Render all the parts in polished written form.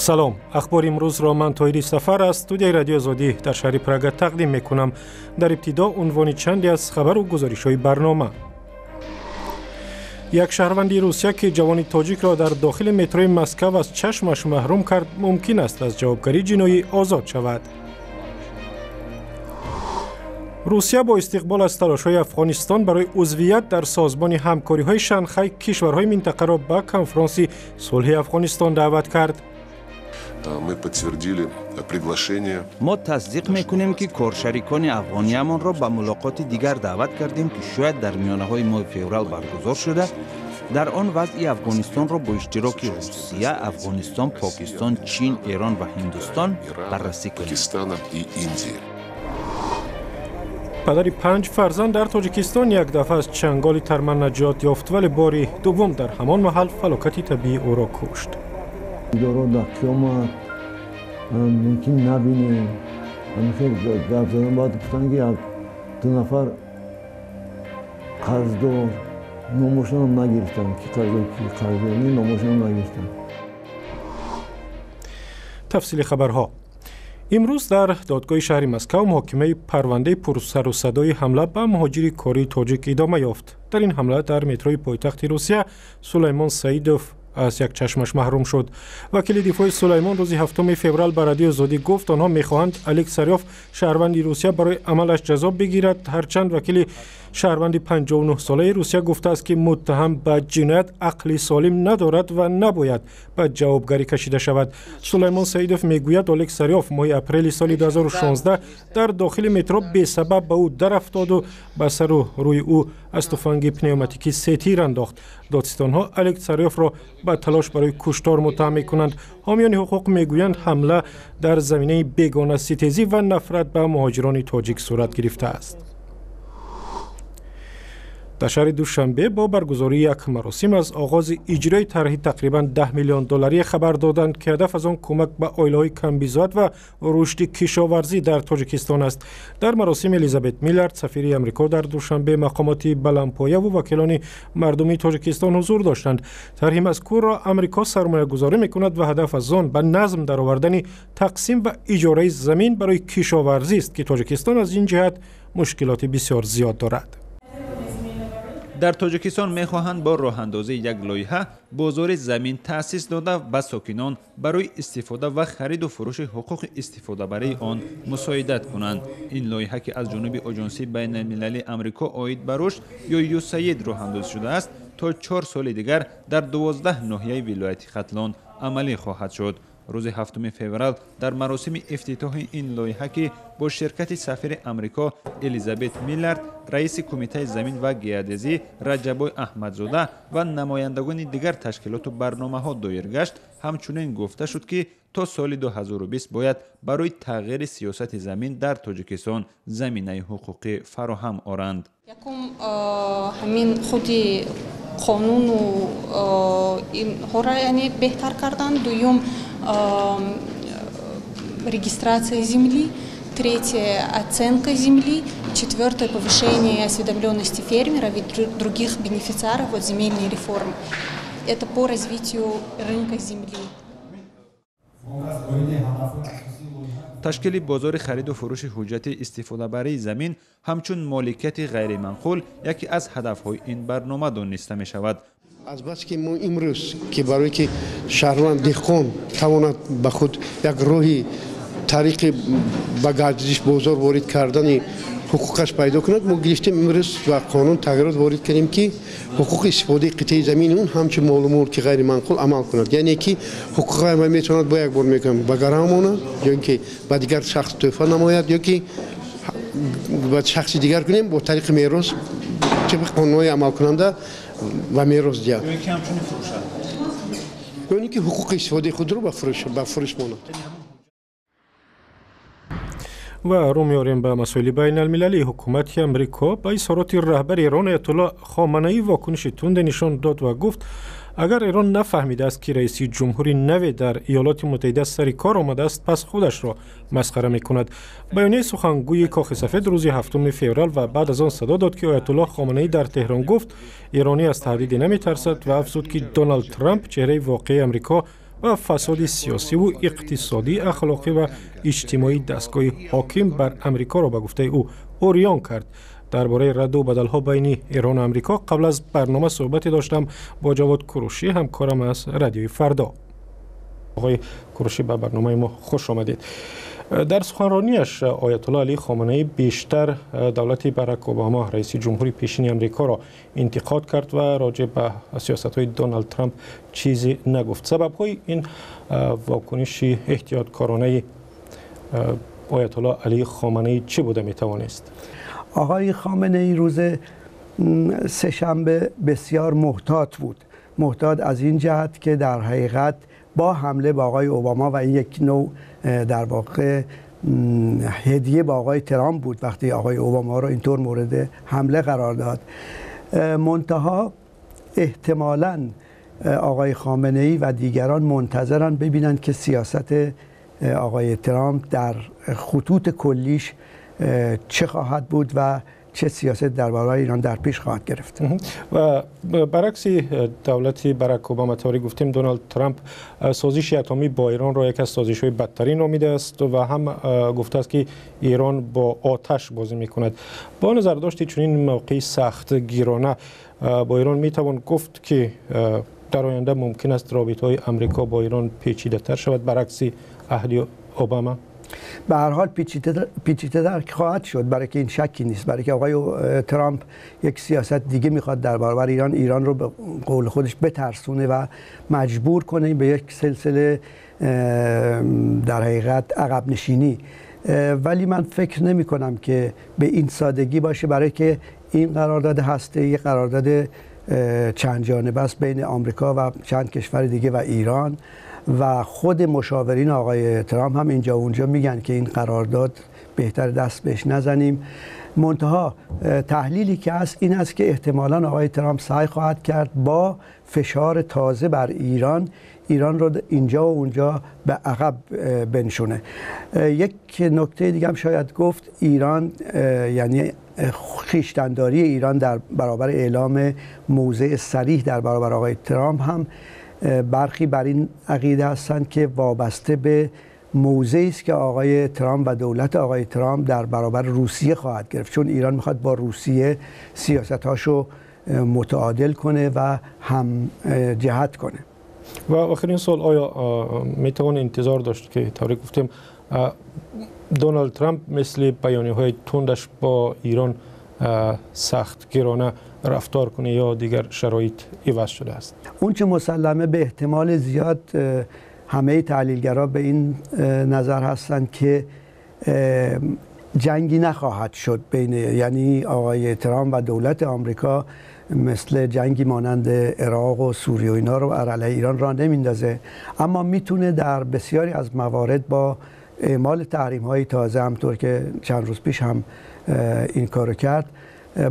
Салом. Ахбори имрӯзро ман, Тоҳири Сафар, аз студияи Радиои Озодӣ дар шаҳри Прага тақдим мекунам. Дар ибтидо унвони чанде аз хабару гузоришҳои барнома. Як шаҳрванди Русия, ки ҷавони тоҷикро дар дохили метрои Москав аз чашмаш маҳрум кард, мумкин аст аз ҷавобгарии ҷиноӣ озод шавад. Русия бо истиқбол аз талошҳои Афғонистон барои узвият дар Созмони ҳамкориҳои Шанхай кишварҳои минтақаро ба конфронси сулҳи Афғонистон даъват кард. Мы подтвердили приглашение. Мо тасдиқ мекунем, ки коршарикони афғониямонро ба мулоқоти дигар даъват кардем, ки шояд дар миёнаҳои моҳи феврал баргузор шуда, дар он вазъи Афғонистонро бо иштироки Русия, Афғонистон, Покистон, Чин, Эрон ва Ҳиндустон баррасӣ кунем. Пакистана и Индии. Падари панҷ фарзанд дар Тоҷикистон як дафъа аз чанголи тарма наҷот ёфт, вале бори дуввум дар ҳамон маҳал фалокати табиӣ ӯро кушт. Идоро дар қиёмат мумкин набинем. Ҳамихел гап задан, баъд гуфтанд, ки як ду нафар қарздор, номошонам нагирифтам, ки қарздор, ки қарздор, номошонам нагирифтам. Тафсили хабарҳо. Имрӯз дар додгоҳи шаҳри Москав муҳокимаи парвандаи пурсарусадои ҳамла ба муҳоҷири кории тоҷик идома ёфт. Дар ин ҳамла дар метрои пойтахти Русия Сулаймон Саидов аз як чашмаш маҳрум шуд. Вакили дифои Сулаймон рӯзи 7 феврал ба Радиои Озодӣ гуфт, онҳо мехоҳанд Олег Царёв, шаҳрванди Русия, барои амалаш ҷазо бигирад, ҳарчанд вакили шаҳрванди 59-солаи Русия гуфтааст, ки муттаҳам ба ҷиноят ақли солим надорад ва набояд ба ҷавобгарӣ кашида шавад. Сулаймон Саидов мегӯяд, Олег Царёв моҳи апрели соли 2016 дар дохили метро бесабаб ба ӯ дарафтоду ба сару рӯи ӯ аз туфанги пневматикӣ се тир андохт. Додситонҳо Олег Царёвро ба талош барои куштор муттаҳам мекунанд. Ҳомиёни ҳуқуқ мегӯянд, ҳамла дар заминаи бегонаситезӣ ва нафрат ба муҳоҷирони тоҷик сурат гирифтааст. Дар шаҳри Душанбе бо баргузории як маросим аз оғози иҷрои тарҳи тақрибан 10 миллион долларие хабар доданд, ки ҳадаф аз он кӯмак ба оилаҳои камбизоат ва рушди кишоварзӣ дар Тоҷикистон аст. Дар маросим Элизабет Миллард, сафири Амрико дар Душанбе, мақомоти баландпояву вакилони мардумии Тоҷикистон ҳузур доштанд. Тарҳи мазкурро Амрико сармоягузорӣ мекунад ва ҳадаф аз он ба назм даровардани тақсим ва иҷораи замин барои кишоварзист, ки Тоҷикистон аз ин ҷиҳат мушкилоти бисёр зиёд дорад. Дар Тоҷикистон мехоҳанд бо роҳандозии як лоиҳа бозори замин таъсис дода, ба сокинон барои истифода ва хариду фурӯши ҳуқуқи истифодабарии он мусоидат кунанд. Ин лоиҳа, ки аз ҷониби Оҷонсии байналмилалии Амрико оид ба рушд ё ЮСАИД роҳандозӣ шудааст, то 4 соли дигар дар 12 ноҳияи вилояти Хатлон амалӣ хоҳад шуд. Рӯзи 7 феврал дар маросими ифтитоҳи ин лоиҳа, ки бо ширкати сафири Амрико Элизабет Миллард, раиси Кумитаи замин ва геодезӣ Раҷаббой Аҳмадзода ва намояндагони дигар ташкилоту барномаҳо доир гашт, ҳамчунин гуфта шуд, ки то соли 2020 бояд барои тағйири сиёсати замин дар Тоҷикистон заминаи ҳуқуқӣ фароҳам оранд. Якум, ҳамин худи қонуну инҳоро, яъне, беҳтар кардан. Дуюм, регистрация земли. Третье, оценка земли. Четвертое, повышение осведомленности фермеров и других бенефициаров вот земельной реформы. Это по развитию рынка земли. Ташкили бозори хариду фурӯши ҳуҷҷати истифодабарии замин ҳамчун моликияти ғайриманқул яке аз ҳадафҳои ин барнома дониста мешавад. Азбаски мо имрӯз, ки барое ки шаҳрванд деҳқон тавонад ба худ як роҳи тариқи ба гардиш бозор ворид кардани ҳуқуқаш пайдо кунад, мо гирифтем, имрӯз ба қонун тағйирот ворид кардем, ки ҳуқуқи истифодаи қитъаи замини он ҳамчун молу мулки ғайриманқул амал кунад, яъне ки ҳуқуқи метавонад бо як бор мекунад ба гарав монад ё ин ки ба дигар шахс тӯҳфа намояд, ё ки ба шахси дигар кунем, бо тариқи мерос, тибқи қонунҳои амалкунанда ба мерос диҳад, ё ин ки ҳуқуқи истифодаи худро ба фурӯш монад. Ва рӯ меорем ба масоили байналмилалӣ. Ҳукумати Амрико ба изҳороти раҳбари Эрон Оятулло Хоманаӣ вокуниши тунде нишон дод ва гуфт, агар Эрон нафаҳмидааст, ки раиси ҷумҳури наве дар Иёлоти Муттаҳида сари кор омадааст, пас худашро масхара мекунад. Баёнияи сухангӯи Кохи Сафед рӯзи 7 феврал ва баъд аз он садо дод, ки Оятуллоҳ Хоманаӣ дар Теҳрон гуфт, эронӣ аз таҳдиде наметарсад ва афзуд, ки Доналд Трамп чеҳраи воқеии Амрико ва фасоди сиёсиву иқтисодӣ, ахлоқӣ ва иҷтимоии дастгоҳи ҳоким бар Амрикоро, ба гуфтаи ӯ, урён кард. Дар бораи радду бадалҳо байни Эрону Амрико қабл аз барнома суҳбате доштам бо Ҷавод Курушӣ, ҳамкорам аз Радиои Фардо. Оғои Курушӣ, ба барномаи мо хуш омадед. Дар суханронияш Оятулло Алӣ Хоманаӣ бештар давлати Барак Обама, раиси ҷумҳури пешини Амрикоро, интиқод кард ва роҷеъ ба сиёсатҳои Доналд Трамп чизе нагуфт. Сабабҳои ин вокуниши эҳтиёткоронаи Оятулло Алӣ Хоманаӣ чӣ буда метавонист? آقای خامنه ای روز سه‌شنبه بسیار محتاط بود. محتاط از این جهت که در حقیقت با حمله به آقای اوباما و این یک نوع در واقع هدیه به آقای ترامپ بود وقتی آقای اوباما رو اینطور مورد حمله قرار داد. منتها احتمالاً آقای خامنه ای و دیگران منتظرن ببینند که سیاست آقای ترامپ در خطوط کلیش چه خواهد بود و چه سیاست درباره ایران در پیش خواهد گرفت. و برعکس دولت باراک اوباما، طوری گفتیم، دونالد ترامپ سازش اتمی با ایران را یکی از سازش‌های بدترین نامیده است و هم گفته است که ایران با آتش بازی میکند. با نظر داشت چنین موقع سخت گیرانه با ایران، میتوان گفت که در آینده ممکن است رابطه های امریکا با ایران پیچیده تر شود، برعکس عهد اوباما؟ به هر حال پیچیده تر خواهد شد، برای که این شکی نیست، برای که آقای ترامپ یک سیاست دیگه میخواد در برابر ایران، ایران رو به قول خودش بترسونه و مجبور کنه به یک سلسله در حقیقت عقب نشینی. ولی من فکر نمی کنم که به این سادگی باشه، برای که این قرارداد هسته یک قرارداد چند جانبه است بین آمریکا و چند کشور دیگه و ایران، و خود مشاورین آقای ترامپ هم اینجا و اونجا میگن که این قرارداد بهتر دست بهش نزنیم. منتها تحلیلی که هست این است که احتمالاً آقای ترامپ سعی خواهد کرد با فشار تازه بر ایران، ایران رو اینجا و اونجا به عقب بنشونه. یک نکته دیگه هم شاید گفت، ایران، یعنی خویشتنداری ایران در برابر اعلام موضع صریح در برابر آقای ترامپ هم برخی بر این عقیده هستند که وابسته به موضعی است که آقای ترامپ و دولت آقای ترامپ در برابر روسیه خواهد گرفت، چون ایران میخواد با روسیه سیاست‌هاشو متعادل کنه و هم جهت کنه. و آخرین سوال، آیا میتوان انتظار داشت که طوری گفتیم دونالد ترامپ مثل بیانیه‌های تندش با ایران سختگیرانه رفتار کنه یا دیگر شرایط عوض شده است؟ اون چه مسلمه، به احتمال زیاد همه تحلیلگرا به این نظر هستند که جنگی نخواهد شد بین، یعنی آقای ترامپ و دولت آمریکا مثل جنگی مانند عراق و سوریه و اینا رو علیه ایران را نمیندازه، اما میتونه در بسیاری از موارد با اعمال تحریم های تازه، همطور که چند روز پیش هم این کارو کرد،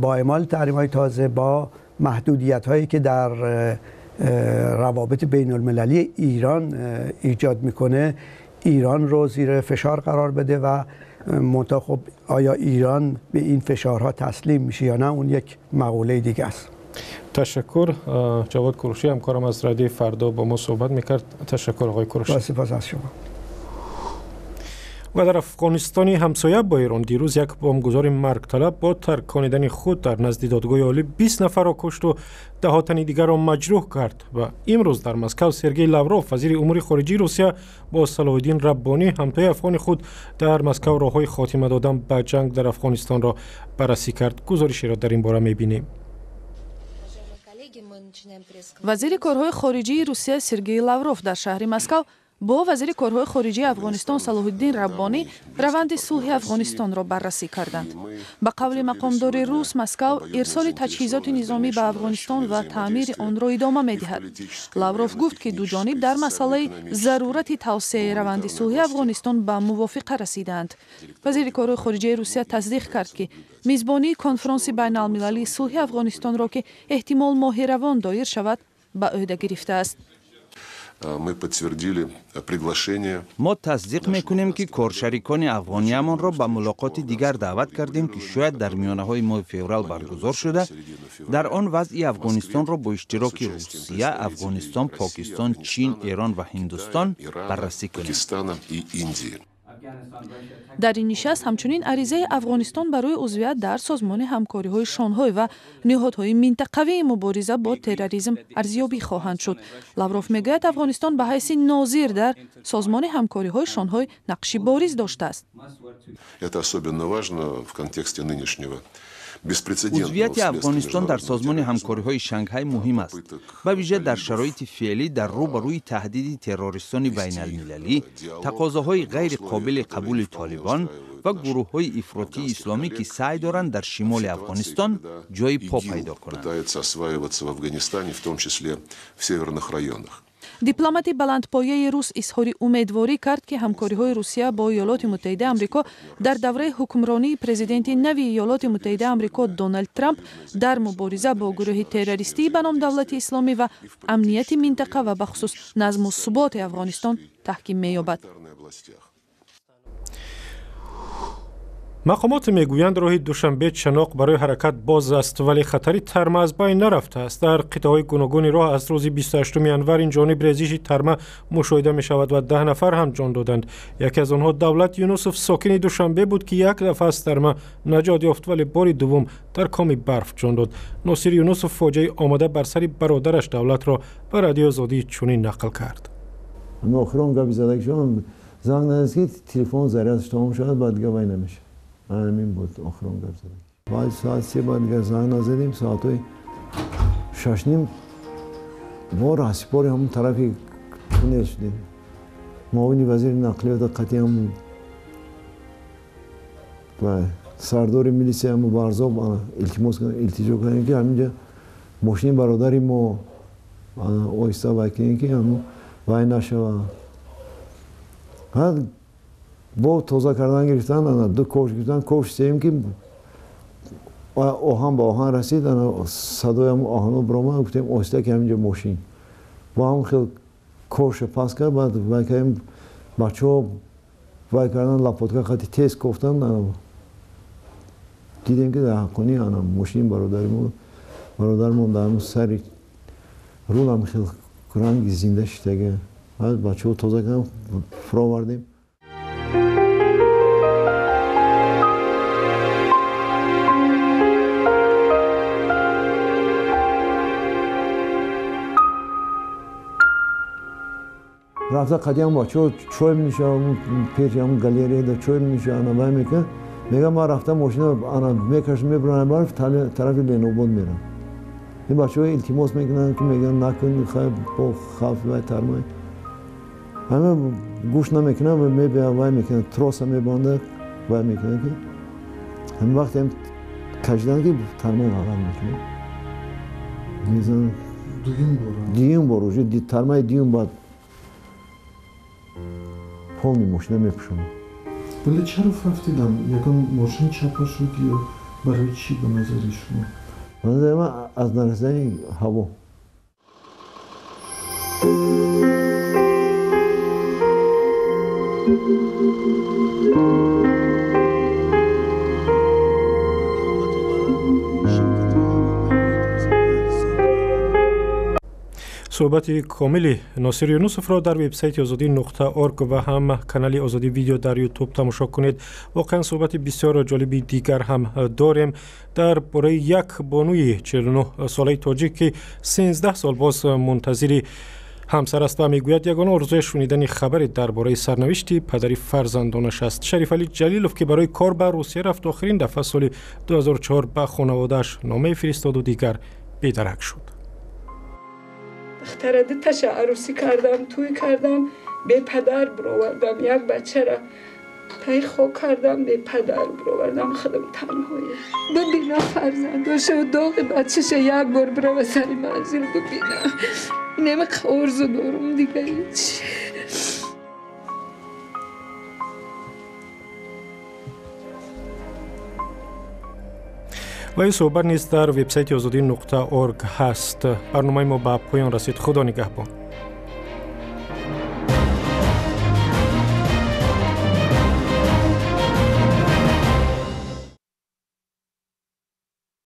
با اعمال تحریم های تازه، با محدودیت هایی که در روابط بین المللی ایران ایجاد میکنه، ایران رو زیر فشار قرار بده. و منتها خب آیا ایران به این فشارها تسلیم میشه یا نه، اون یک مقوله دیگه است. تشکر. جواد کوروشی، همکارم از رادیو فردا، با ما صحبت میکرد. تشکر آقای کوروشی. با سپاس از شما. و در افغانستان همسایه با ایران دیروز یک بمبگذار مرگ طلب با ترکانیدن خود در نزد دادگاه عالی 20 نفر را کشت و ده تن دیگر را مجروح کرد. و امروز در مسکو سرگئی لاوروف، وزیر امور خارجه روسیه، با صلاح الدین ربانی، همتای افغان خود، در مسکو راههای خاتمه دادن به جنگ در افغانستان را بررسی کرد. گزارشی را در این باره میبینیم. Вазири корҳои хориҷии Русия Сергей Лавров дар шаҳри Москав бо вазири корҳои хориҷии Афғонистон Салоҳиддин Раббонӣ раванди сулҳи Афғонистонро баррасӣ карданд. Ба қавли мақомдори рус, Москав ирсоли таҷҳизоти низомӣ ба Афғонистон ва таъмири онро идома медиҳад. Лавров гуфт, ки дуҷониб дар масъалаи зарурати тавсеаи раванди сулҳи Афғонистон ба мувофиқа расидаанд. Вазири корҳои хориҷаи Русия тасдиқ кард, ки мизбонии конфронси байналмилалии сулҳи Афғонистонро, ки эҳтимол моҳи равон доир шавад, ба ӯҳда гирифтааст. Мы подтвердили приглашение. Мо тасдиқ мекунем, ки коршарикони афғониямонро ба мулоқоти дигар даъват кардем, ки шояд дар миёнаҳои моҳи феврал баргузор шуда, дар он вазъи Афғонистонро бо иштироки Русия, Афғонистон, Покистон, Чин, Эрон ва Ҳиндустон баррасӣ кунем. Пакистана и Индии. Дар ин нишаст ҳамчунин аризаи Афғонистон барои узвият дар Созмони ҳамкориҳои Шонҳой ва ниҳодҳои минтақавии мубориза бо терроризм арзёбӣ хоҳанд шуд. Лавров мегӯяд, Афғонистон ба ҳайси нозир дар Созмони ҳамкориҳои Шонҳой нақши бориз доштааст. Это особенно важно в контексте нынешнего Узвияти Афғонистон дар Созмони ҳамкориҳои Шанghай муҳим аст, ба вижа дар шароити феълӣ, дар рӯ ба рӯи таҳдиди террористони байналмилалӣ, тақозоҳои ғайриқобили қабули Толибон ва гурӯҳҳои ифротии исломӣ, ки саъй доранд дар шимоли Афғонистон ҷои по пайдо кунанд. Дипломати баландпояи рус изҳори умедворӣ кард, ки ҳамкориҳои Русия бо Иёлоти Муттаҳидаи Амрико дар давраи ҳукмронии президенти нави Иёлоти Муттаҳидаи Амрико Доналд Трамп дар мубориза бо гурӯҳи террористӣ ба ном Давлати Исломӣ ва амнияти минтақа ва бахусус назму суботи Афғонистон таҳким меёбад. Мақомот мегӯянд, роҳи Душанбе Чаноқ барои ҳаракат боз аст, вале хатари тарма аз байн нарафтааст. Дар қитъаҳои гуногуни роҳ аз рӯзи 28 январ ин ҷониб резиши тарма мушоҳида мешавад ва 10 нафар ҳам ҷон доданд. Яке аз онҳо Давлат Юнусов, сокини Душанбе буд, ки як дафъа аз тарма наҷот ёфт, вале бори дуввум дар коми барф ҷон дод. Носир Юнусов фоҷиаи омода бар сари бародараш Давлатро ба Радиои Озодӣ чунин нақл кард. Охирон гапи задагишон занг назад, ки телефон зарядаш тамом шавад, баъд дига вай намешавад. Ҳамин буд охирон гап задагӣ. Баъд соат 3 баъд дигар занг назадем, соатҳои 6:30 мо раҳсипори ҳамон тарафи туннел шудем. Муовини вазири нақлиёта қатъи ҳамон ва сардори милисия ҳамон Барзоб илтимос илтиҷо кардем, ки ҳаминҷа мошини бародари мо оҳиста вай кунем, ки ҳамон вай нашавад. Бо тоза кардан гирифтан, ду ковш гирифтан, ковш сеюм ки оҳан ба оҳан расид, садои ҳамон оҳано баромад, гуфтем оҳиста, ки ҳаминҷо мошин. Бо ҳамон хел ковша пас кард, баъд вай кардем, бачаҳо вай кардан, лопатка хати тез кофтан, дидем, ки дар ҳаққонӣ мошини бародармон дар ҳамон сари рул ҳам хел ранги зинда шидага. Баъд бачаҳо тоза кардан, фуровардем. Рафта қадиам бачаҳо чой менӯшанд, пеши ҳамон галереяда чой менӯшанд, ана вай мекунад. Мегӯям, ман рафта мошина ана мекашам, мебурам барф, тарафи Ленобод мерам. Ин бачаҳо илтимос мекунанд, ки мегӯянд, накун, хай бо хавф вай тармай. Ҳама гӯш намекунанд, мебиям вай мекунанд, троса мебандад, вай мекунанд, ки ҳамин вақте ҳам кашидан, ки тарма ғалат мекунад. Мезананд. Дуюм бор уже тармаи дуюм баъд полный мошина мепӯшонад. Вале чаро фавтидам? Ягон мошин чапа шуд ё барои чӣ, ба назари шумо? Ба назари ман, аз нарасидани ҳаво. Суҳбати комили Носир Юнусовро дар вебсайти Озодӣ нуқта орг ва ҳам канали Озодӣ Видео дар Ютуб тамошо кунед. Воқеан, суҳбати бисёр ҷолиби дигар ҳам дорем дар бораи як бонуи 49 солаи тоҷик, ки 13 сол боз мунтазири ҳамсар аст ва мегӯяд, ягона орзуяш шунидани хабаре дар бораи сарнавишти падари фарзандонаш аст. Шарифалӣ Ҷалилов, ки барои кор ба Русия рафт, охирин дафъа соли 2004 ба хонаводааш номае фиристоду дигар бедарак шуд. Духтара дуташа арӯсӣ кардам, тӯй кардам, бепадар бировардам. Як бачара тай хок кардам, бепадар бировардам, худам танҳоя. Бибина фарзандоша, доғи бачаша як бор бирава сари манзил бибина. Инема орзу дорум, дига ҳеч. Ва ин суҳбат низ дар вебсайти Озодӣ нуқта орг ҳаст. Барномаи мо ба поён расид. Худо нигаҳбон.